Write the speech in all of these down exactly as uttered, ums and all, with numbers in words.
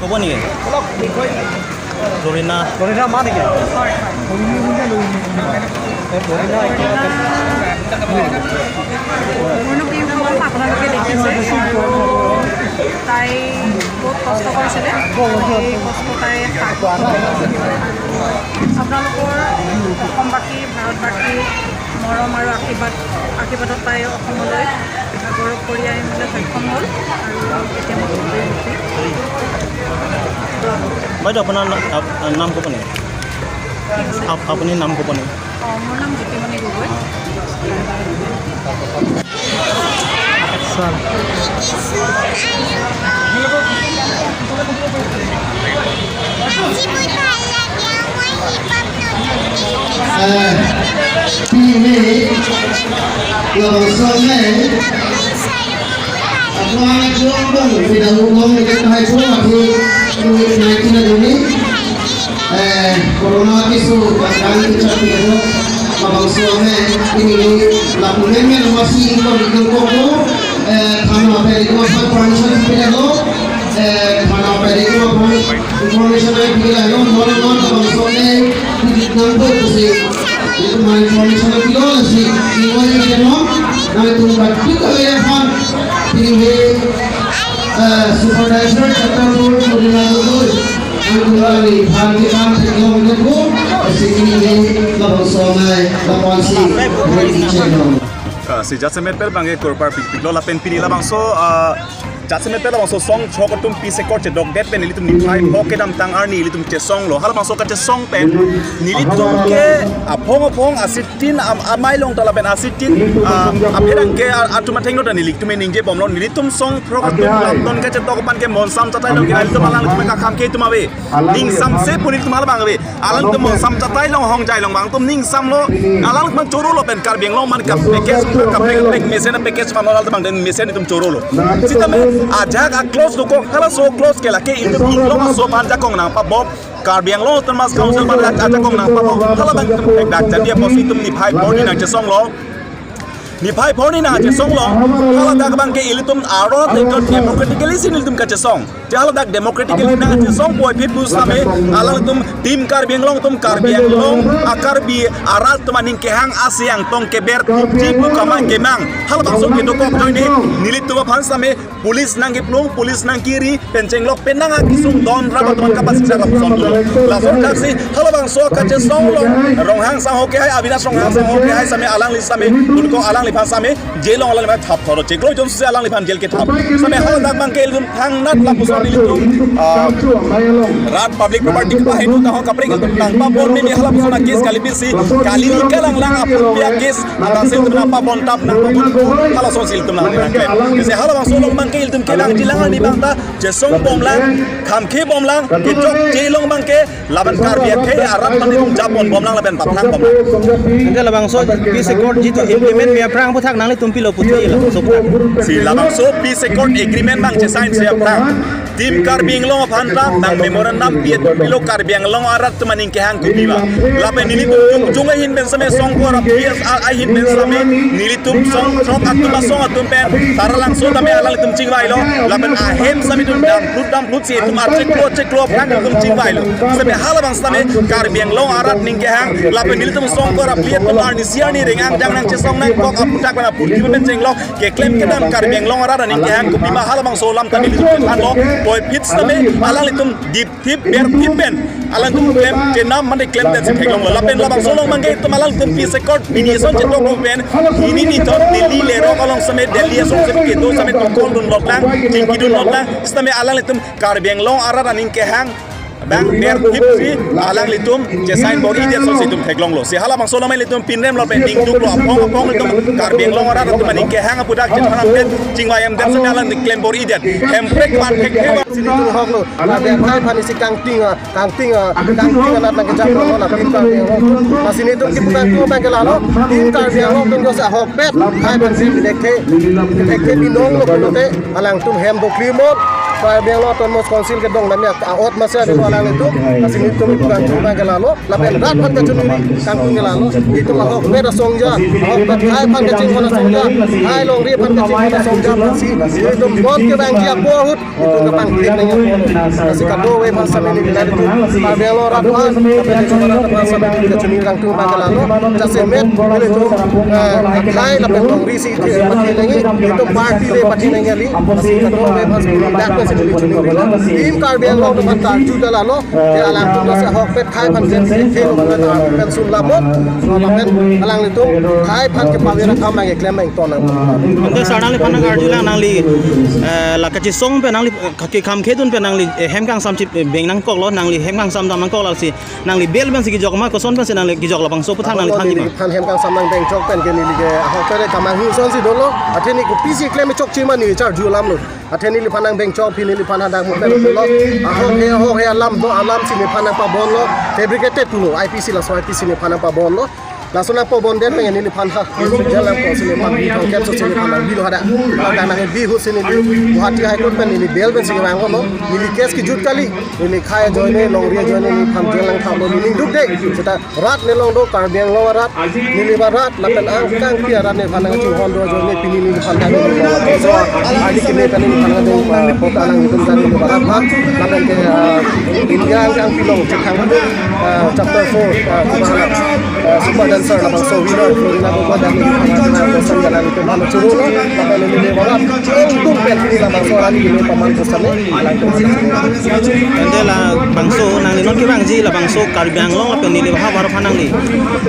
ক'ব নেকি? Florina. Florina মা নেকি? এই Florina এতিয়া মোৰ নাম প্ৰিয়ংকা, আপোনালোকে দেখিছে। তাই বহুত কষ্ট কৰিছিলে। এই কষ্ট তাই সাৰ্থক হ'ল। আপোনালোকৰ অসমবাসী, ভাৰতবাসী মৰম আৰু আশীৰ্বাদ, আশীৰ্বাদত তাই অসমলৈ গৌৰৱ কঢ়িয়াই আনিবলৈ সক্ষম হ'ল আৰু এতিয়া মই বহুত সুখী। বাইদেউ, আপোনাৰ না-, আপ-, নাম ক'ব নেকি? আপ-, আপুনি নাম ক'ব নেকি? অ, মোৰ নাম Jyotimoni Gogoi. Sir. Eh, pini labangso amei, aphan ajo bang pidang umong ikan hai po api covid nineteen adoni. Eh, corona kisu bakal kichak pidang labangso amei pini lapu meme lo masi ko dikon koko. Eh, thana pe dikon sa permission pidang lo. Eh, thana pe dikon information ai pila lo, non non labangso amei, di nang do si. Itu ma information ai pilo si. Ini mo ini mo. Nang itu bat kita ya han. Ini, eh, supervisor chapter four, Florina Gogoi. Nang itu lagi, han di kan teknologi ko. Si ini labangso amei, lapan si. Ini channel. Ah, si jasemet per bangke korpar pikpik lo lapen pini labangso, ah, jasemet per labangso song throk atum peace accord chedokdet pen nelitum niphai pho kedamtang arni nelitum chesong lo. Halabangso kachesong pen nelitum ke aphong aphong asitin am-, amei along ta lapen asitin, ah, apherang ke a-, atum athengno ta nelitum ningje bomlo. Nelitum song throk atum lamton kachedok pan ke monsam chatai along ke nelitum alanglitum kakham ke atum ave. Ningsam se pu nelitum halabang ave. Alanglitum monsam chatai along hongjai along bang atum ningsam lo. Alanglitum choro lo pen Karbi Anglong man ka package, ka package, package mesen package man alanglitum bang den mesen itum choro lo. Sitame ajak a clause dokok, halaso clause ke lake itum Inglong aso aphan jakong nangpabom. Karbi Anglong Autonomous Council aphan ajak, ajakong nangpabom. Halabang itum ek dak jadi apotsi itum niphai pho arni nangchesong lo. Niphai pho arni nangchesong lo. Haladak bangke ilitum arat ekor democratically si nelitum kachesong. Te haladak democratically nangchesong puvoiphit pusitame alanglitum Team Karbi Anglong atum Karbi Anglong a-Karbi arat atum aning kehang ase angtong keber ji pu kamang kemang. Halabangso kedokok ajoine nelitum aphan sitame police nangkeplung, police nangkiri, pen chenglok pen nangkesung don rap atum kapasik sa lapuson lo. Lason thaksi halabangso kachesong along Ronghang sangho kehai, Avinash Ronghang sangho kehai sitame alangli sitame, unko alangliphan sitame jail along alangliphan thap thoro chiklo jom si alangliphan jail kethap. Sitame haladak bangke ilitum thangnat lapuson ilitum, ah, rat public property kepahinu taho kaprek ilitum nangpabom meme halapuson a-case kalipisi kali ni kalanglang apot pi a-case abang si ilitum nangpabom tap nangpabom halason si ilitum nang nangklem. Isi halabangso along bangke ilitum kedang jilang ani bang ta chesong bomlang, khamkhe bomlang, kechok jail along bangke lapen Karbi akhei arat nangli japon bomlang lapen paplang bomlang. Anke labangso peace accord jitu implement me aphrang aphuthak nanglitum pilo puthot labangso aphuthak. Si labangso peace accord agreement bang chesign si aphrang Team Karbi Anglong aphan ta nang memorandum pi pilo Karbi Anglong arat atum aning kehang kopi ba. Lapen nelitum chungjung ahin pen sitame songkor a-P S R ahin pen sitame nelitum song throk atum asong atum pen Taralangso tame alanglitum chingvailo. Lapen ahem sitame itum damphlut damphlut si itum achiklo achiklo aphan itum chingvailo. Sitame halabang sitame Karbi Anglong arat aning kehang lapen nelitum songkor a-plea atum arnisi arni reng angjang nangchesong nangkok aphuthak pen apurti pen chenglok keklem kedam Karbi Anglong arat aning kehang kopima halabangso alam ta nelitum thanlo. Puvoiphit sitame alanglitum dipthip berthip pen alanglitum klem chenam mane klemdet si theklonglo. Lapen labangso along bangke itum alanglitum peace accord mediation chetok pen hini nithot Delhi lerok along sitame Delhi asong sitame kedo sitame tokol dunloklang, chingki dunloklang. Sitame alanglitum Karbi Anglong arat aning kehang Bang ner thip si alanglitum chesai bor-idet asonsi itum theklonglo. Si halabangso alam ilitum pinrem lapen ningduklo, aphong aphong ilitum Karbi Anglong arat atum aning kehang aputhak chethan amen chingvai em det si alang klem bor-idet. Hemprek parphek phek. Si nelitum ahoklo. Lapen hai aphan isi kangting, ah, kangting, ah, kangting anat nangkejaplo, lapen Karbi Anglong. Lasi nelitum kipudam atum abang ke lalo. Team Karbi Anglong atum jose ahokpet hai aphan si thekthe, thekthe binonglo pulote alangtum hem doklimon. Karbi Anglong Autonomous Council kedong namya a-ot masi ave alanglitum. Lasi nelitum kipudam atum abang ke lalo. Lapen rat aphan kachoniri kangtung ke lalo. Itum ahokpet asongja, ahokpet hai aphan kachinghon asongja, hai longri aphan kachinghon asongja aphansi itum bon kevangji apor ahut itum kapangthek nangji apor. Lasi kadokave aphan sitame neli nelitum Karbi Anglong rat aphan, lapen itum rat aphan sitame neli kachoniri kangtung abang ke lalo. Jasemet ilitum, eh, akhai lapen longri si itum pathi nangji, itum party le pathi nangji kali. Lasi kadokave aphan sitame dak aphan sitame neli chonirilo. Team Karbi Anglong atum aphan karju ke lalo. Ya, alangtum jose ahokpet hai aphan jen si thelo pulote alangtum pen sun lamon. Lapen alanglitum hai aphan kepavir akam abang keklem abang ton nang. Ante sir, nangliphan nang-arju lang nangli, eh, la kachesong pen nangli, eh, kake kam khedun pen nangli, eh, hem kangsam chip, eh, beng nangkoklo, nangli hem kangsam dam nangkok, lasi nangli bel pensi kejok ma, koson pensi nangli kejok, labangso aputhak nangli thanji ma? Neliphan hem kangsam nangbeng chok pen ke neli ke ahokpet kamanghu asonsi dolo. Athe ne kopisi klem chokche ma neli charju alamlo. Athe neliphan nangbeng chok aphi neliphan hadak mukha lo. Ahok he, ahok he alam do alam si nephan nangpabonlo. Fabricated pulo, I P C laso I P C nephan nangpabonlo. Laso nangpabon det pen neliphan ha. Jail nangpo si nephan bi thomkep so si nephan nangbi lo hadak. Hadak nangbi ahut si neli Guwahati High Court pen neli bel pensi kevanglo. Neli case kejut kali. Neli akhai ajoine, longri ajoine nephan jail nangthaplo, neli ningduk de. Seta rat nelong do, Karbi Anglong arat, neli ba rat, lapen angkang pi arat nephan nangchinghon do ajoine pini neliphan nangdeng, so, arni keme pen neliphan nangdeng, ah, pota alanglitum ta neli ba rat aphan, lapen ke, ah, India angkang pilong chethang, ah, chapter four, ah, Kumahala, ah, super dancer labangso winner, Florina Gogoi ta neliphan nangdeng, so, alanglitum aphan churolo, lapen neli ba rat, ongdung pen pini labangso arni keme paman pusame, alanglitum. Ante labangso nangli non kevangji labangso Karbi Anglong lapen neli ba ha bar aphan nangli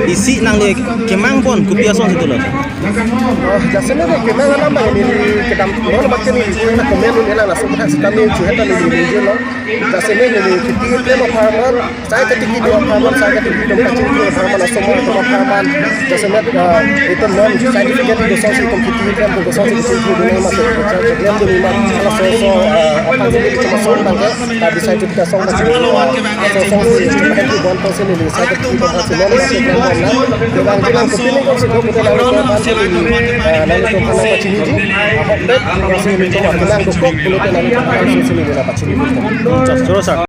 isi nangli kemang pon kopi asonsi dolo? Oh, jasemet kemang alam abang neli kedam non abang ke neli na comment un-e lang laso aputhak sitame chuhet ta neli ningje lo. Jasemet neli kheti klem apharman, sai katiki do apharman, sai katiki do kachingki apharman, asomar atum apharman. Jasemet, ah, itum non certificate do asonsi itum kheti klem do asonsi itum kheti do ma se klem do ma. Laso aso, ah, aphan si itum ason abang ke ta decide ta asong abang si, ah, aso asong si itum kheti bon aphan si neli sai katiki do aphan si non abang ke klem bon na. Kevangji lang kopi nangkok si do pulote nanglitum aphan si neli, ah, nanglitum aphan nangpachiniji. Ahokpet si nelitum aphan nangdokok pulote nanglitum aphan si neli nangpachiniji. Chas, choro sir.